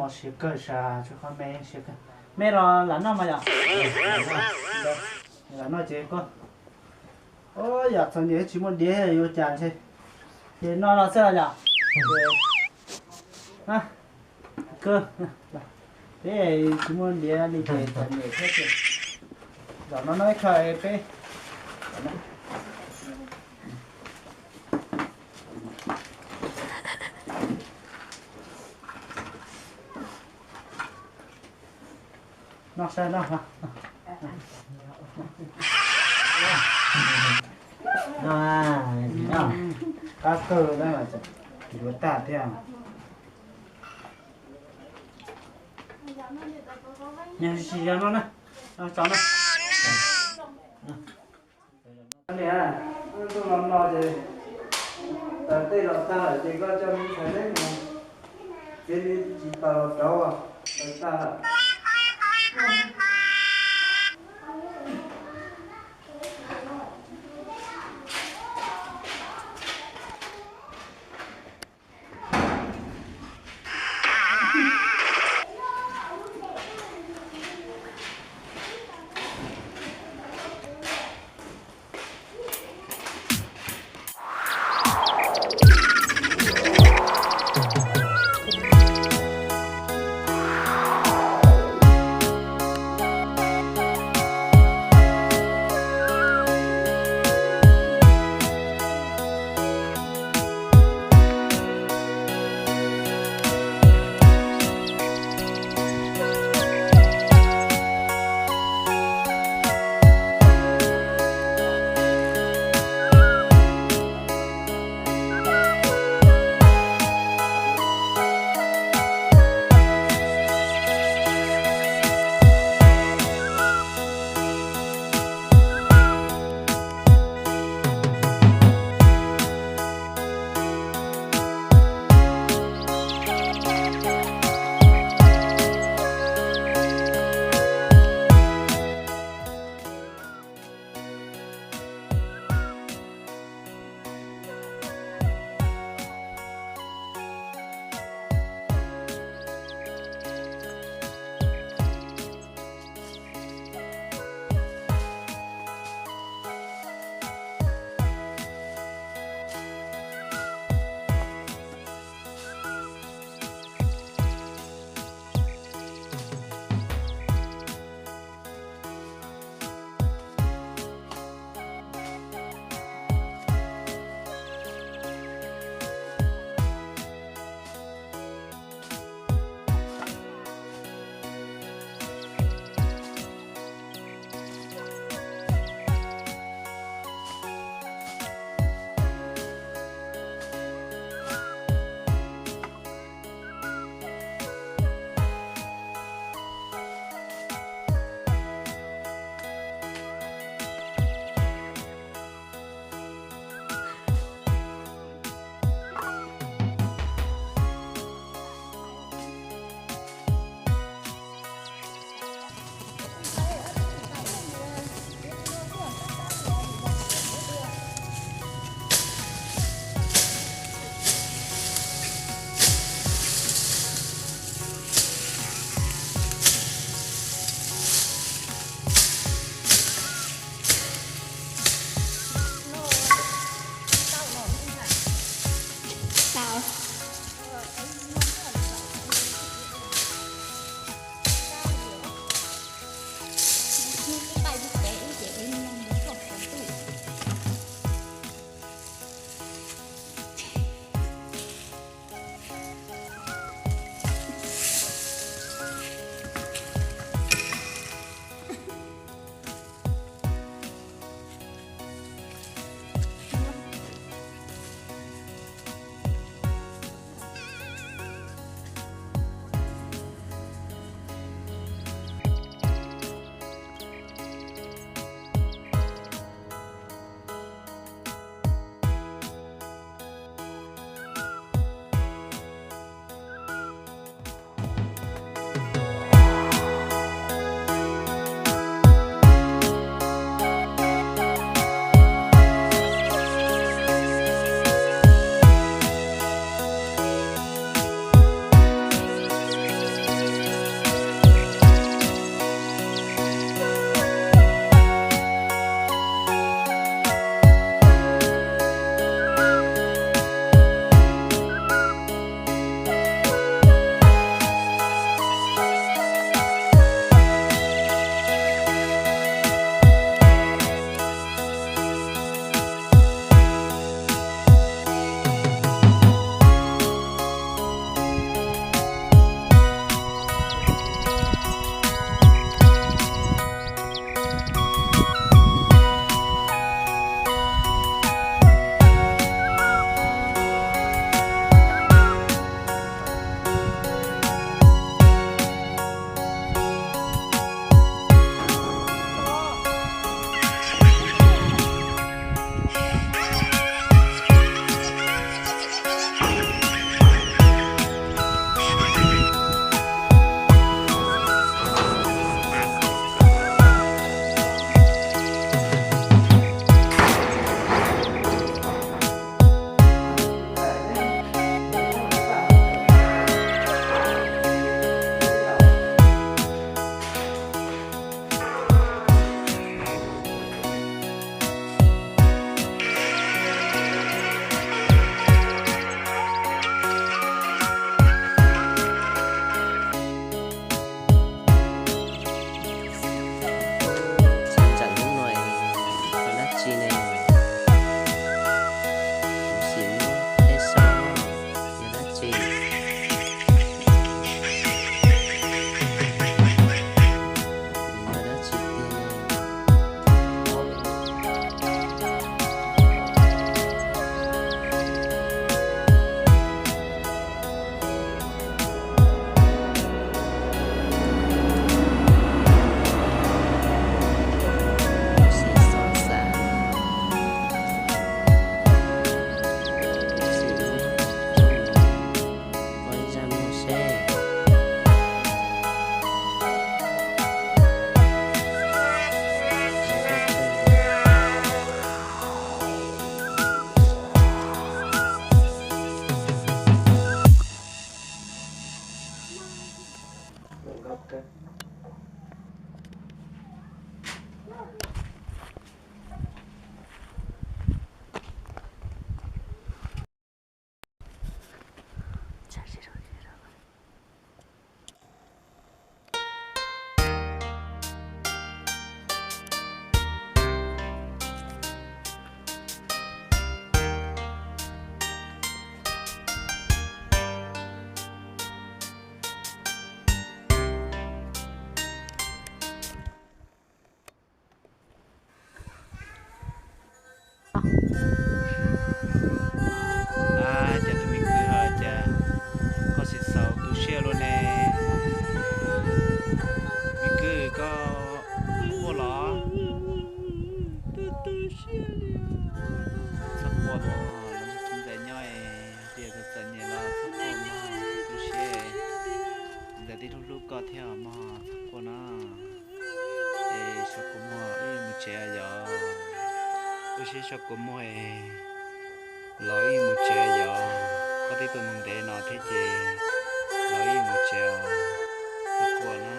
Siav kawg sas, tshuav qhov me siav kawg. Me los lam noj mas yom? Lam noj ces koj, o, yam txom nyem tsis muaj diav yuav cas ntshe, ces noj no xwb los yom? Kawg, peb tsis muaj diav li ces txom nyem thiab ces zaum no noj ib qho peb noj saib noj. Qab kawg na, yuav tag thiab. Nyob tsis yog no na, no tso na. Niam, ntuj no no ces taws tej los tag lawm ces koj coj me ntxhais neb mus txiav li tsis taws los rauv, taws tag lawm. Ab, cas tus me kwv ho cas koj xim xaus tu siab luaj ne? Me kwv, koj quaj los? Txhob quaj mog, los ntxim nyob, tias txom txom nyem los txhob quaj mog, tu siab. Ntxawm twb hlub hlub koj thiab mog, txhob quaj no. Es saum kua muag wb mus tsev yom. Wb sib saum kua muag los wb mus tsev yom. Koj twb tuaj ntev no thiab ces los wb mus tsev os, txhob quaj na.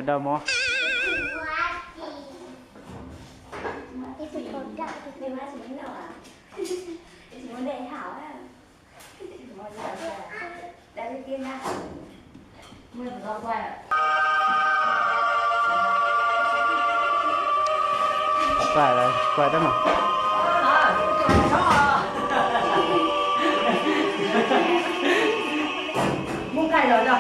Đau mos. Quay, quay tao mas. Muab nqaij los no.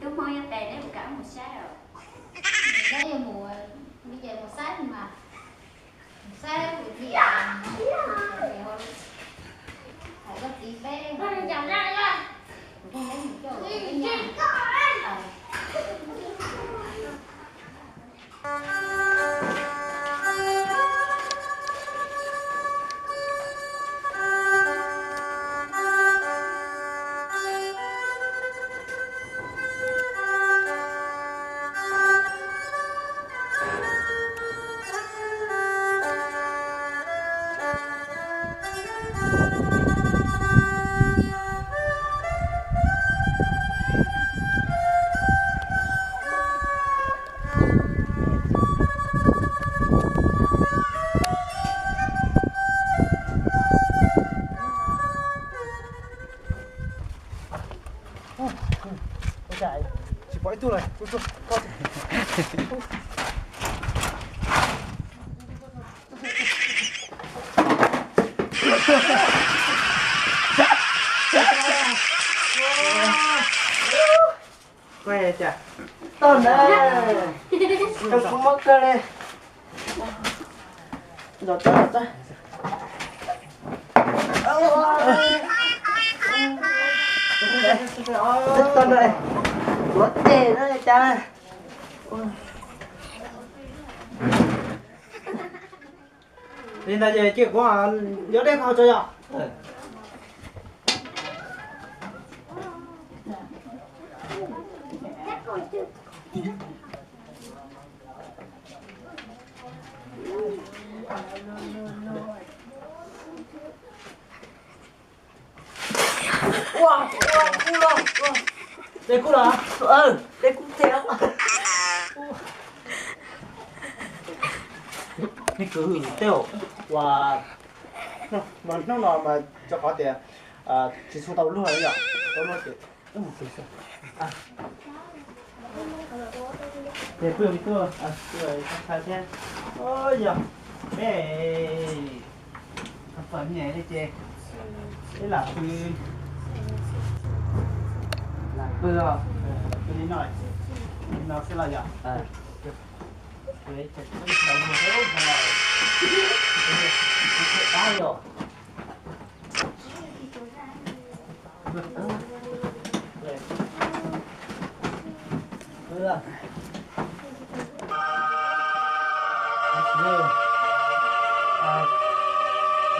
Cov Hmoob nyob pem neb puas kam mus saib os? Neb yuav mus, neb yuav mus saib mas. Mus saib kuv thiab. Hais koj txiv peb, kuv peb mus coj peb nyob. Tsis pom ib tug lawm. Toj ntawd, koj kuv mob kawg li. Nrog toj, nrog toj. Toj ntawd, kuv ces no cas. Li ntawd ces cia kuv yuav dej qhau tso yom. Ua, ua, kuv los, ua. Dej kub los? Dej kub tiag. Neb kwv tej uas hnub no mas rau qhov tias tsis tshua tau luag yom, tau luag ces wb mus pem xwb. Ces kuj yog li tuaj txhais thiab. Yog peb txom nyem li ces ib lam pw, lam pw os, pw li no, li no xwb los yog.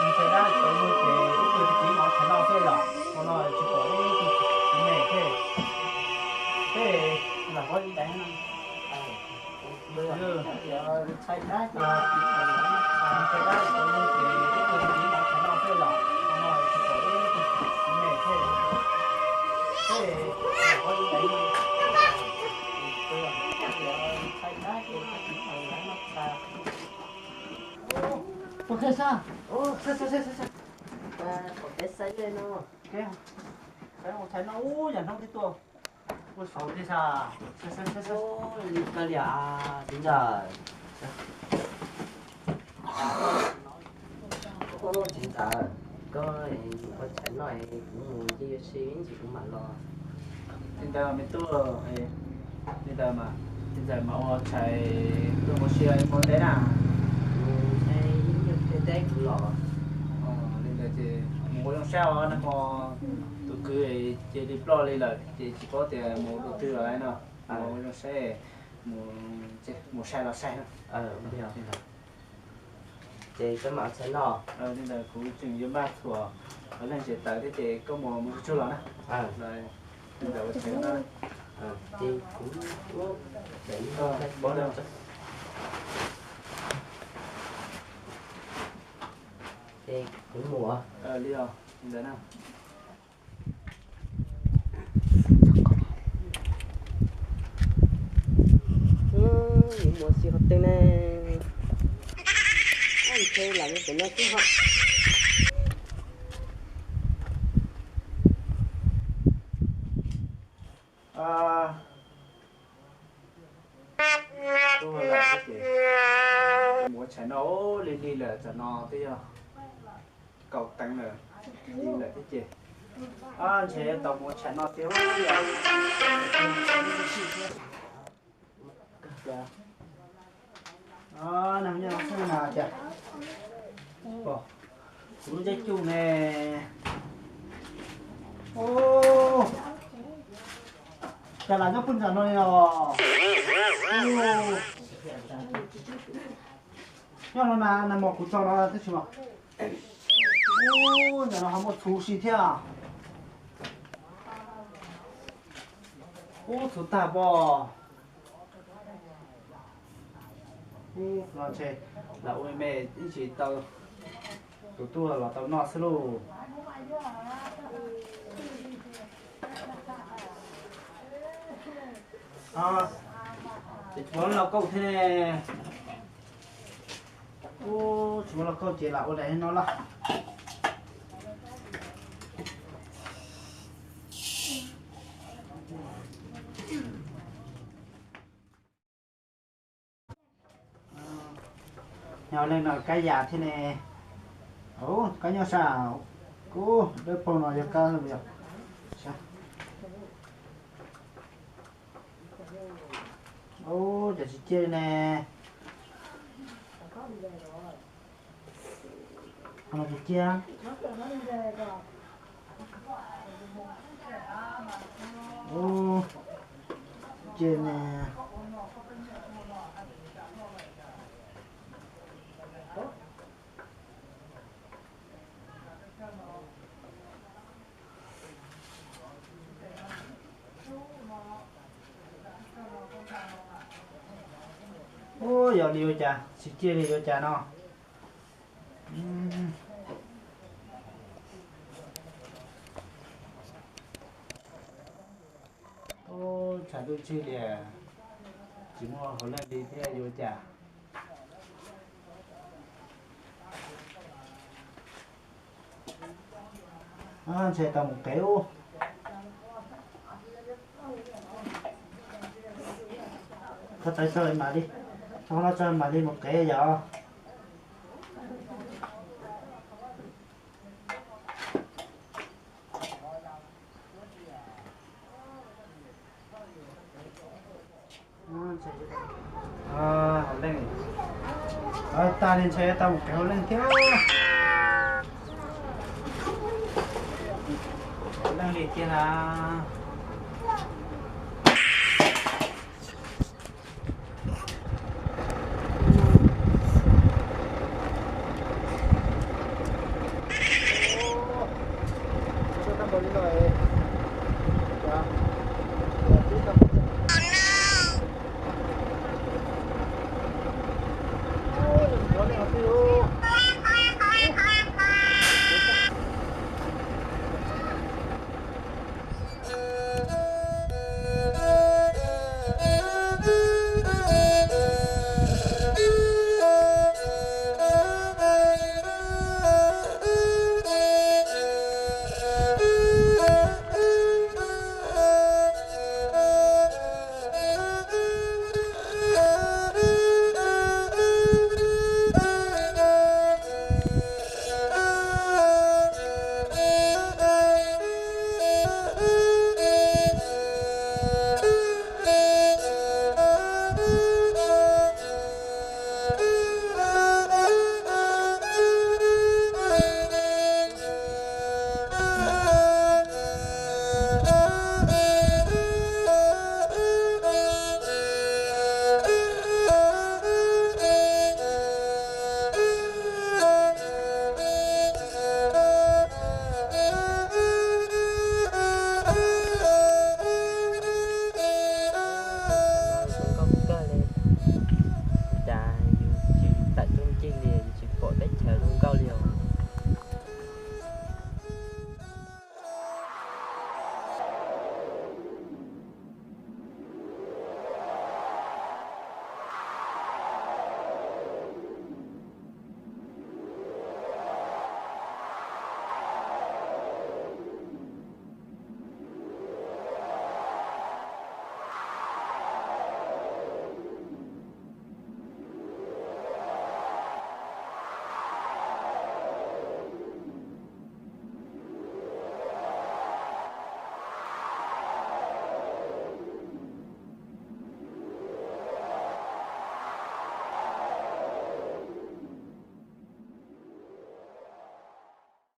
Ntshai dab cov luag ces ib tug txiv mov tshav no xwb yom, ua no tsis pom ib tug txiv me thiab. Ua qhia sab. Ua qhia sab, sab, sab, sab. Pom kev xaiv le no. Kev xaiv ua tshais noj ub yam hnub twb tuaj. Ua saud thiab sab. Sab, sab, sab, sab. Ua li koj li as, txiv ntxawm. Ua txiv ntxawm, koj ua tshais noj kuv mus ncig ua si ib ntsis kuv mam los. Li ntawd me tub, li ntawd mas, li ntawd mas ua tshais tuaj mus ua si ua teb na. Mus ib nyuag pliag teb kuv los. Li ntawd ces mus ua zoo saib os, nag hmo tus kwv cia li ploj li lawm ces tsis paub tias mus dua twg lawm no. Mus ua zoo saib, mus saib los saib no. Ces koj mam tshais noj. Li ntawd kuv tseem yuav npaj txhuam hauv leej tsev tawv thiab ces koj mus mus tsuag tsuag los na. Li ntawd ua tshais noj. Ces kuv, ces kuv mus. Li os, li ntawd na. Yuav mus si qhov twg ne? Ntshe lam mus pem no xwb ho. Tuaj lawm ces mus ua tshais noj, lig lig lawm, tam no twb yog kaum teev lawm, lig lawm thiab ces ntshe yuav tau mus ua tshais noj thiab. Kuv lub ncej cuj ne. Cas lam nyob pug ntawm no li os. Nyob no na, nag hmo kuv tso no twb tsis muaj. Ub, ntawm no ho muaj txhuv si thiab. Ub, txhuv tag pob. Ub, no ntshe lam ua me me ib ntsis tau, tus tuaj los tau noj xwb lauj. Ces tsis muaj lauj kaub thiab ne. Ub, tsis muaj lauj kaub ces lam ua daim no lauj. Nyob leej no kab yam thiab ne. Ub, koj nyob sab, kuv dawb paug no yog kab yog. Ub, cas tsis ciaj li ne. Qhov no tsis ciaj. Ub, tsis ciaj ne. Ub, yog li yuav cas, tsis ciaj li yuav cas no. Ub, tshav ntuj ntsig li, tsis muaj hauv leej li thiab yuav cas. Ntshe tau mus qev ub. Koj txav tso mam li, tso no tso mam li mus qev yom. Hauv leej, tag li ntshe tau mus qev hauv leej thiab. Hauv leej li tiag na. Tau npaum li no es